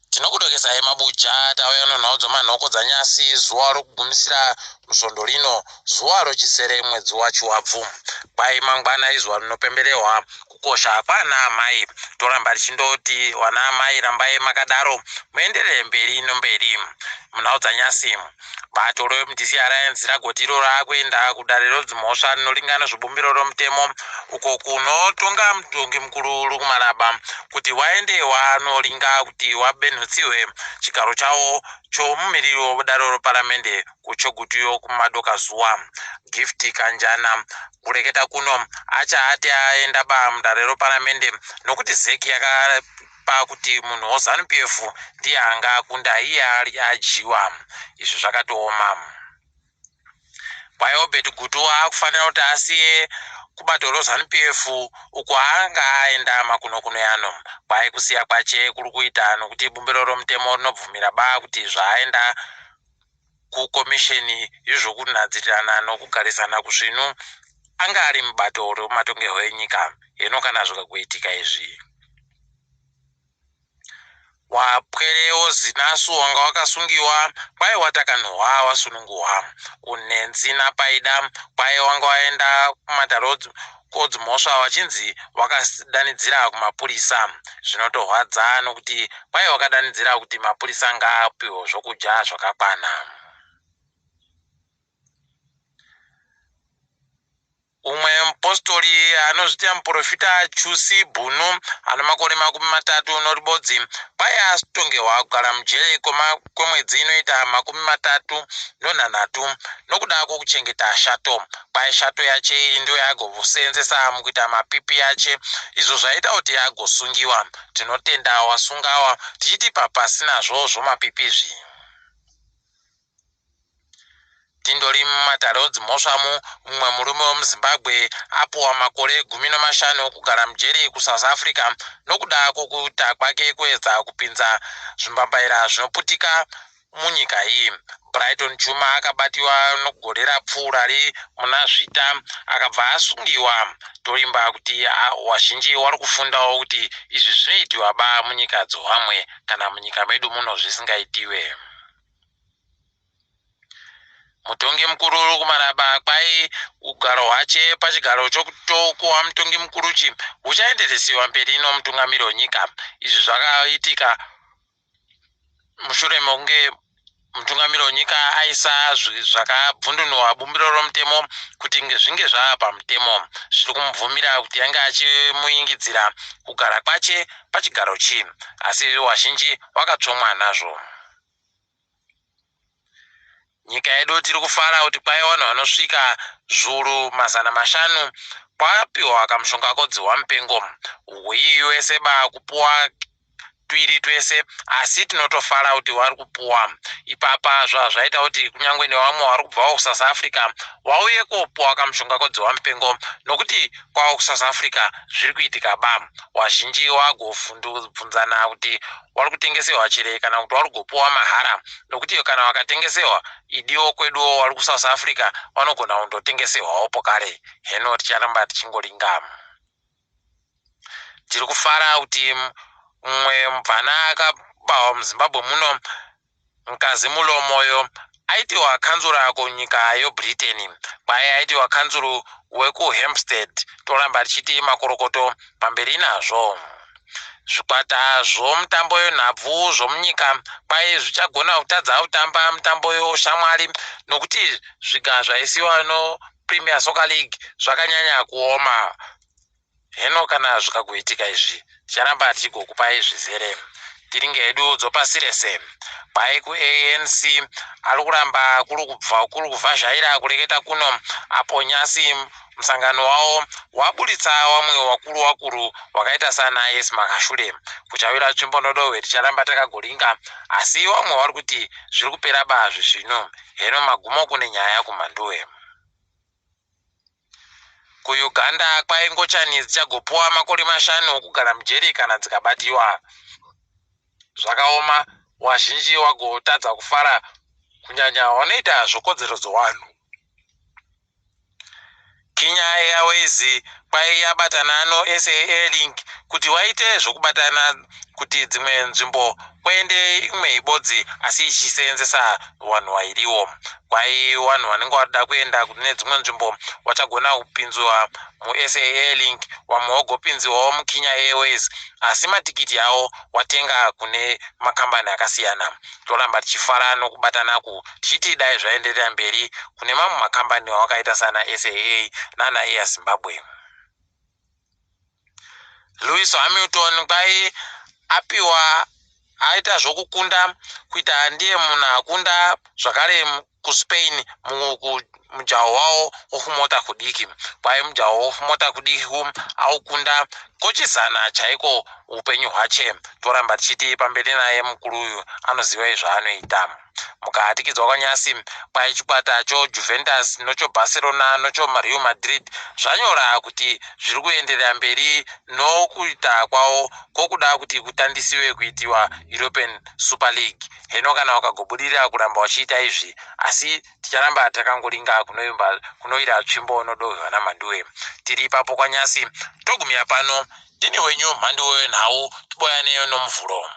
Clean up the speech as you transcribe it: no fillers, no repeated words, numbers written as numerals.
Tinokudokesai mabuja tauya nenhau dzomanhoko dzanyasi zuva rokugumisira musvondo rino zuva rochisere mwedzi waChivabvu. Kwai mangwana izuva rinopemberehwa kukosha kwaana amai. Toramba tichindoti vana amai rambai makadaro muenderere mberi nomberi. Munhau dzanyasi Bato reMDC Alliance ragoti iro raakuenda kudare redzimhosva rinoringana zvebumbiro romutemo uko kunotonga mutongi mukuru Luke kuti waende wanoringa kuti wabenhutsiwe chigaro chawo chomumiriri wedare reparamende kuChegutuyo kumadokazuva. Gift Kanjana kureketa kuno achaati aenda ba mudare reparamende nokuti ZEC yaka pakuti munhu weZanu PF ndiye anga akunda iye ari adyiwa. Izvi zvakatooma. KwaObert Gutu akufanira kuti asiye kubato reZanu PF uko anga aenda makunokuno ano. Kwai kusiya kwache kuri kuita nokuti bumbiro romutemo rinobvumira ba kuti zvaaenda kukomisheni yezvokunadzirirana nokugarisana kusvinu anga ari mubato rematongerwo enyika. Hino kana zvikagoitika izvi. Wapwerewo Zinasu wanga wakasungiwa kwai watakanhuhwa wasununguhwa. Unenzi naPaida kwai wanga waenda kumatare kodzimhosva wachinzi wakadanidzira kumapurisa. Zvinotorwadza nokuti kwai wakadanidzira kuti mapurisa ngaapiwe zvokudya zvakakwana. Umwe mupositori anozviti muporofita Chusi Bhunu ane makore 31 kwai atongerwa kugara mujeri kwemwedzi inoita 37 nokuda kwokuchengeta shato. Kwai shato yache iyi ndiyo yaagoseenzesa mukuita mapipi ache izvo zvaita kuti agosungiwa. Tinotenda wasungawa tichiti papasi nazvo zvomapipi izvi. Tindori mumatare edzimhosvamu, mumwe murume wemuZimbabwe apuwa makore 15 okugara mujeri kuSouth Africa nokuda kwokuita kwake kuedza kupinza zvimbambaira zvinoputika munyika iyi. Brighton Chuma akabatiwa nogore rapfuurari muna Zvita akabva asungiwa. Toimba kuti wazhinji wari kufundawo kuti izvi zvinoitiwa ba munyika dzovamwe kana munyika medu muno zvisingaitiwe. Mutongi mukuru uri kumaraba kwai ugaro hwache pachigaro chokuva mutongi mukuruchi huchaenderesiwa mberi nomutungamiri wenyika. Izvi zvakaitika mushure mekunge mutungamiri wenyika aisa zvakabvundunurwa bumbiro romutemo kuti zvinge zvava pamutemo zviri kumubvumira kuti ange achimuingidzira kugara kwache pachigaro chi asi wazhinji wakatsvomwa nazvo. Nyika yedu tiri kufara kuti kwaiva vanhu vanosvika zviuru 500 kwapiwa kamushonga kodzihwa mupengo hwii wese ba kupuwa twiri twese asi tinotofara kuti vari kupuwa ipapa zvazvaita kuti kunyange nevamwe vari kubvawo kusouth africa vauye kopuwa kamushonga kodzihwa mupengo nokuti kwavo kusouth africa zviri kuitika ba wazhinji wagobvunzana kuti wari kutengesewa chire kana kuti wari kugopuwa mahara nokuti kana wakatengesewa idiwo kweduwo wari kusouth africa vanogona kundotengesewawo pokare heno ticharamba tichingoringa tiri kufara kuti mumwe mubvana akabawa muzimbabwe muno Nkazimulo Moyo aitiwa kanzura kunyika yoBritain kwai aitiwa kanzuru wekuHampstead toramba tichiti makorokoto pamberi nazvo. Zvikwata zvomutambo yenhabvu zvomunyika kwai zvichagona kutadza kutamba mutambo youshamwari nokuti zviga zvaisiwa noPremier Soccer League zvakanyanya kuoma. Heno kana zvikagoitika izvi ticharamba tichigokupai zvizere. Tiringe hedu dzopasi rese. Kwai kuANC ari kuramba kuri kubva kuri kuvhazhaira kureketa kuno apo nyasi musangano wavo waburitsa wamwe wakuru wakuru wakaita sana Yes Makashure. Kuchawira tsvimbo nodohwe ticharamba takagoringa asi wamwe wari kuti zviri kupera ba zvisvinu. Heno magumo kune nyaya kuMhanduwe. KuUganda kwai ngochani dzichagopuwa makore mashanu okugara mujeri kana dzikabatiwa. Zvakaoma, wazhinji wagotadza kufara kunyanya wanoita zvokodzero dzowanhu. Kenya Airways kwai yabatana noSAA Link kuti waite zvokubatana kuti dzimwe nzvimbo kuende imwe ibodzi asi ichiseenzesa vanhu vairiwo. Kwai vanhu vanenge vada kuenda kune dzimwe nzvimbo vachagona kupinzwa muSA Airlink, vamwe vagopinziwawo muKenya Airways, asi matikiti avo watenga kune makambani akasiyana. Toramba tichifara nokubatanaku tichiti dai zvaenderera mberi kune mamwe makambani awakaita sana SAA nana Air Zimbabwe. Lewis Hamilton kwai apiwa aita zvokukunda kuita ndiye munhu akunda zvakare kuSpain mujaho wawo wokumota kudiki. Kwai mujaho wokumota kudiki aukunda kochizana chaiko upenyu hwache. Toramba tichiti pamberi naye mukuru uyu, anoziva zvaanoita. Mukahatikidzwa kwanyasi, kwai chikwata choJuventus nochoBarcelona nochoReal Madrid zvanyora kuti zviri kuenderera mberi nokuita kwavo kwokuda kuti kutandisiwe kuitiwa European Super League. Heno kana vakagobudirira kuramba vachiita izvi, asi ticharamba takangoringa kunoira tsvimbo nodohwa namhanduwe. Tiri ipapo kwanyasi, togumira pano. Ndini wenyu mhanduwe wenhau, tiboyane noMuvhuro.